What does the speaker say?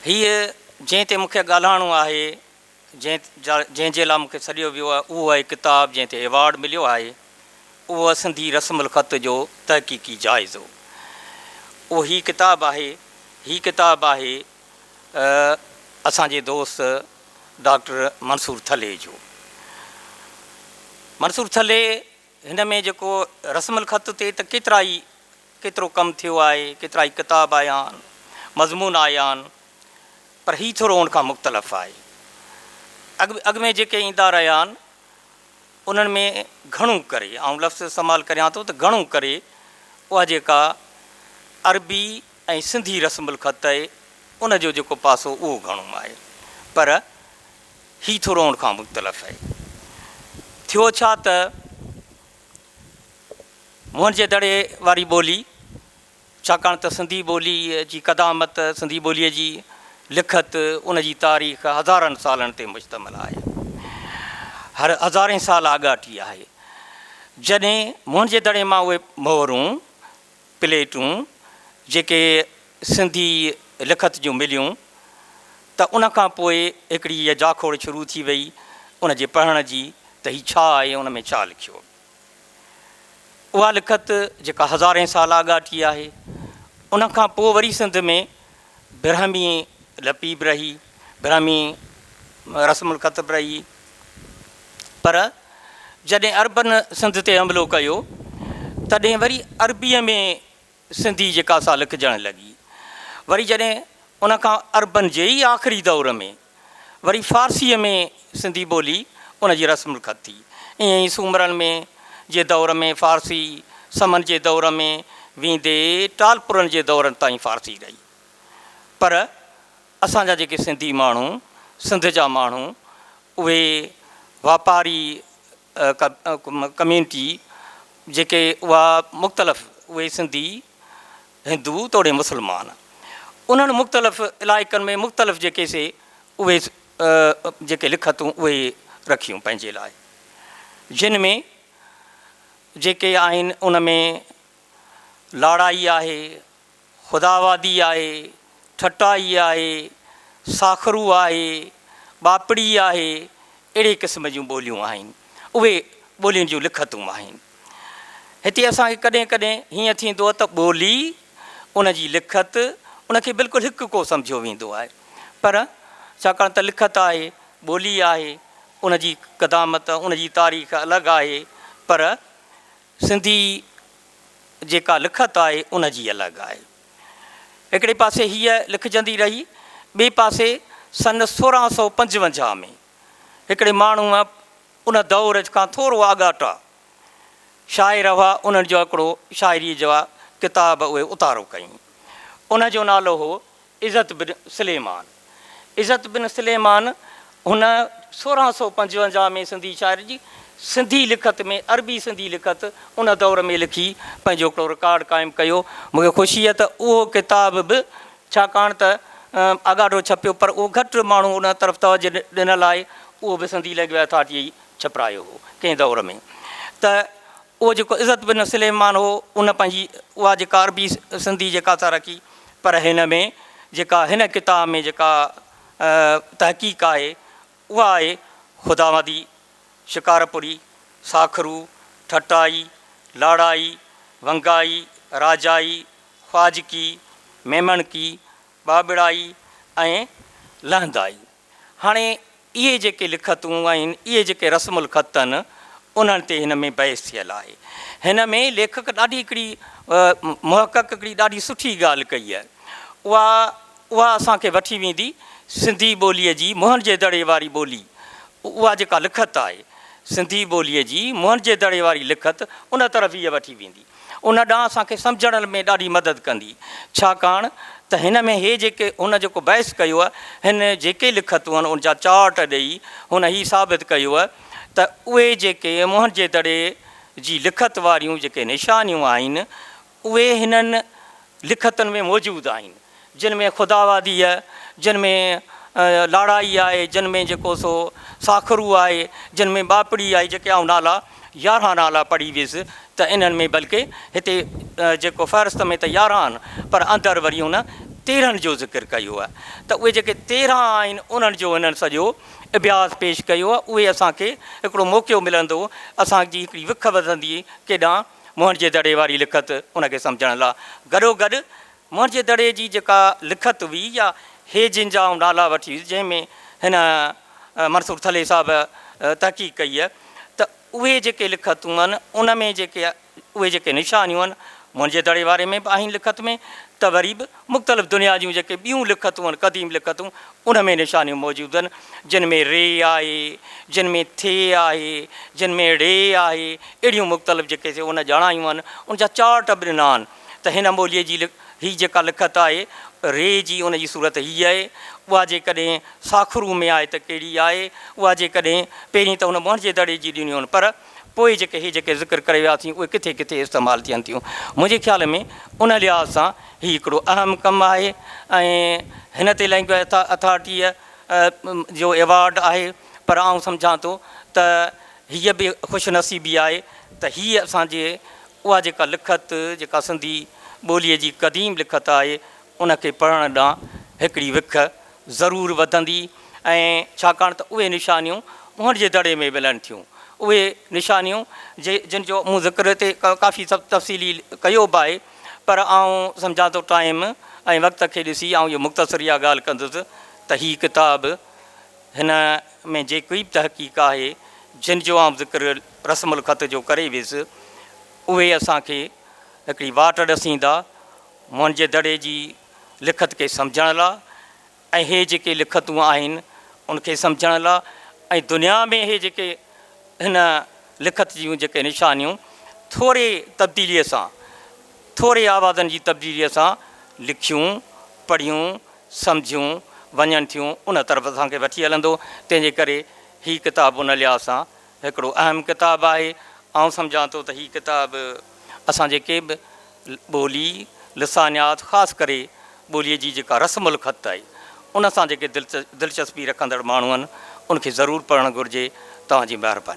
هيء جنهن تي مون کي ڳالهائڻو آهي، جنهن جي لاء مون کي سڏيو ويو آهي، اهو آهي ڪتاب جنهن تي ايوارڊ مليو آهي، اهو آهي سنڌي رسم الخط جو تحقيقي جائزو. اهو هي ڪتاب آهي. هي ڪتاب آهي اسان جي دوست ڊاڪٽر منصور ٿلهي جو. منصور ٿلهي هن ۾ جيڪو رسم الخط تي ته ڪيترائي ڪيترو ڪم ٿيو آهي، ڪيترائي ڪتاب آيا آهن، مضمون آيا آهن، پر هي ٿورو ان کان مختلف آهي. اڳ اڳ ۾ جيڪي ايندا رهيا آهن، انهن ۾ گهڻو ڪري، آئون لفظ استعمال ڪريان ٿو ته گهڻو ڪري اها جيڪا عربي ۽ سنڌي رسم الخط آهي، ان جو جيڪو پاسو اهو گهڻو آهي، پر هي ٿورو ان کان مختلف آهي. ٿيو ڇا ته موهن جي دڙي واري ٻولي، ڇاڪاڻ ته سنڌي ٻوليء جي قدامت، سنڌي ٻوليء جي لکت، ان جي تاريخ هزارن سالن تي مشتمل آهي. هر هزارين سال آڳاٽي آهي. جڏهن موهن جي دڙي مان اهي مهرون، پليٽون، جيڪي سنڌي لکت جون مليون ته ان کان پوء هڪڙي هيء جاکوڙ شروع ٿي وئي ان جي پڙهڻ جي ته هي ڇا آهي ان ۾ ڇا لکيو. اها لکت جيڪا هزارين سال آڳاٽي آهي ان کان پوء وري سنڌ ۾ برهمي لپي به رهي، برهمي رسم الخط به رهي پر جڏهن عربن سنڌ تي حملو ڪيو تڏهن وري عربيء ۾ سنڌي جيڪا سا لکجڻ لڳي. وري جڏهن ان کان عربن جي ئي آخري دور ۾ وري فارسيء ۾ سنڌي ٻولي ان جي رسم الخط ٿي. ائين ئي سومرن ۾ جي دور ۾ فارسي، سمن جي دور ۾ ويندي ٽالپرن جي دور تائين فارسي رهي. پر اسان جا جيڪي سنڌي ماڻهو، سنڌ جا ماڻهو اهي واپاري ڪميونٽي جيڪي اها مختلف اهي سنڌي هندو توڙي مسلمان انهن مختلف علائقن ۾ مختلف جيڪي سي اهي جيڪي لکتون اهي رکيون پنهنجي لاء جن ۾ جيڪي آهن ان ۾ لاڙائي آهي خداوادي آهي، ٺٽائي آهي، ساخرو آهي، ٻاپڙي آهي، اهڙي قسم جون ٻوليون آهن. اهي ٻولين جون لکتون آهن. هتي اسان کي ڪڏهن ڪڏهن هيئن ٿيندو ته ٻولي، ان جي لکت، ان کي بلڪل هڪ ڪو سمجهيو ويندو آهي. پر ڇاڪاڻ ته لکت آهي، ٻولي آهي، ان جي قدامت، ان جي تاريخ الڳ آهي، پر سنڌي جيڪا لکت آهي ان جي الڳ آهي. هڪڙي پاسي هيء لکجندي رهي، ٻئي پاسي سن 1655 ۾ هڪڙي ماڻهوء ان دور کان ٿورو آڳاٽا شاعر هئا، انهن جو هڪڙو شاعريء جا ڪتاب اهي اتارو ڪيائين. ان جو نالو هو عزت بن سليمان، عزت بن سليمان هن 1655 ۾ سنڌي شاعر جي سنڌي لکت ۾ عربي سنڌي لکت ان دور ۾ لکي پنهنجو هڪڙو رڪارڊ قائم ڪيو. مون کي خوشي آهي ته اهو ڪتاب به ڇاڪاڻ ته آڳاٽو ڇپيو پر اهو گهٽ ماڻهو ان طرف توجه ڏنل آهي اهو به سنڌي لئنگويج اٿارٽيء ئي ڇپرايو هو ڪنهن دور ۾ ته اهو جيڪو عزت بن سليمان هو ان پنهنجي اها جيڪا عربي سنڌي جيڪا سا رکي پر هن ۾ جيڪا هن ڪتاب ۾ جيڪا تحقيق آهي اها آهي خداوندي، شڪارپوري، ساکرو، ٺٽائي، لاڙائي، ونگائي، راجائي، خواجڪي، ميمڻڪي، ٻاٻڙائي ۽ لهندائي. هاڻي اهي جيڪي لکتون آهن، اهي جيڪي رسم الخط آهن، انهن تي هن ۾ بحث ٿيل آهي. هن ۾ ليکڪ ڏاڍي هڪڙي محقق هڪڙي ڏاڍي سٺي ڳالهه ڪئي آهي. اها اها اسان کي وٺي ويندي سنڌي ٻوليء جي موهن جي دڙي واري ٻولي، اها جيڪا لکت آهي، سنڌي ٻوليء جي موهن جي دڙي واري لکت، ان طرف هيء وٺي ويندي. ان ڏانهن اسان کي سمجهڻ ۾ ڏاڍي مدد ڪندي، ڇاڪاڻ ته هن ۾ هي جيڪي هن جيڪو بحث ڪيو آهي، هن جيڪي لکتون آهن ان جا چارٽ ڏئي هن هي ثابت ڪيو آهي ته اهي جيڪي موهن جي دڙي جي لکت واريون جيڪي نشانيون آهن اهي هنن لکتن ۾ موجود آهن. جن ۾ خداوادي آهي، جن ۾ لاڙائي آهي، جن ۾ جيڪو سو ساکرو آهي، جن ۾ ٻاپڙي آهي، جيڪي آئون نالا 11 نالا پڙهي ويس ته انهن ۾ بلڪه هتي جيڪو فهرست ۾ ته 11 آهن پر اندر وري ان تيرهن جو ذڪر ڪيو آهي ته اهي جيڪي تيرهن آهن انهن جو هنن سڄو اڀياس پيش ڪيو آهي اهي اسان کي هڪڙو موقعو ملندو اسان جي هڪڙي وک وڌندي ڪيڏانهن موهن جي دڙي واري لکت ان کي سمجهڻ لاء گڏوگڏ موهن جي دڙي جي جيڪا لکت هئي يا هي جن جا آئون نالا وٺي ويس جنهن ۾ هن منصور ٿلهي صاحب تحقيق ڪئي آهي ته اهي جيڪي لکتون آهن ان ۾ جيڪي اهي جيڪي نشانيون آهن موهن جي دڙي واري ۾ به آهن لکت ۾ ته وري به مختلف دنيا جون جيڪي ٻيون لکتون آهن قديم لکتون ان ۾ نشانيون موجود آهن جن ۾ ري آهي جن ۾ ٿي آهي جن ۾ ڙي آهي اهڙيون مختلف جيڪي سي ان ڄاڻايون آهن ان جا چارٽ به ڏنا آهن ته هن ٻوليء جي هي جيڪا لکت آهي ري جي ان جي صورت هيء آهي اها جيڪڏهن ساکرو ۾ آهي ته ڪهڙي آهي اها جيڪڏهن پهرين ته هن موهن جي دڙي جي ڏنيون آهن پر پوء جيڪي هي جيڪي ذڪر ڪري وياسين اهي ڪٿي ڪٿي استعمال ٿين ٿيون. منهنجي خيال ۾ ان لحاظ سان هي هڪڙو اهم ڪم آهي ۽ هن تي لئنگويج اٿارٽيء جو ايوارڊ آهي پر آئون سمجهان ٿو ته هيء به خوش نصيبي آهي ته هيء اسان جي اها جيڪا لکت جيڪا سنڌي ٻوليء جي قديم لکت آهي ان کي پڙهڻ ڏانهن هڪڙي وک ضرور وڌندي ۽ ڇاڪاڻ ته اهي نشانيون موهن جي دڙي ۾ ملن ٿيون. اهي نشانيون جي جن جو مون ذڪر هتي ڪافي تفصيلي ڪيو به آهي پر آئون سمجهان ٿو ٽائيم ۽ وقت کي ڏسي آئون اهو مختصر اها ڳالهه ڪندس ته هي ڪتاب هن ۾ جيڪي به تحقيق آهي جن جو آئون ذڪر رسم الخط جو ڪري ويس اهي اسان کي هڪڙي واٽ ڏسيندا موهن جي دڙي جي لکت کي سمجهڻ لا ۽ هي جيڪي لکتون آهن ان کي سمجهڻ لا ۽ دنيا ۾ هي جيڪي هن لکت جون جيڪي نشانيون ٿوري تبديليء سان ٿوري آوازن جي تبديليء سان لکيون پڙهيون سمجهيون وڃن ٿيون ان طرف اسان کي وٺي هلندو تنهن جي ڪري هي ڪتاب ان لحاظ سان هڪڙو اهم ڪتاب آهي آئون سمجهان ٿو ته هي ڪتاب اسان جي ڪي به ٻولي، لسانيات خاص ڪري ٻوليء جي جيڪا رسم الخط آهي، ان سان جيڪي دلچسپي رکندڙ ماڻهو آهن، ان کي ضرور پڙهڻ گهرجي. توهان جي مهرباني.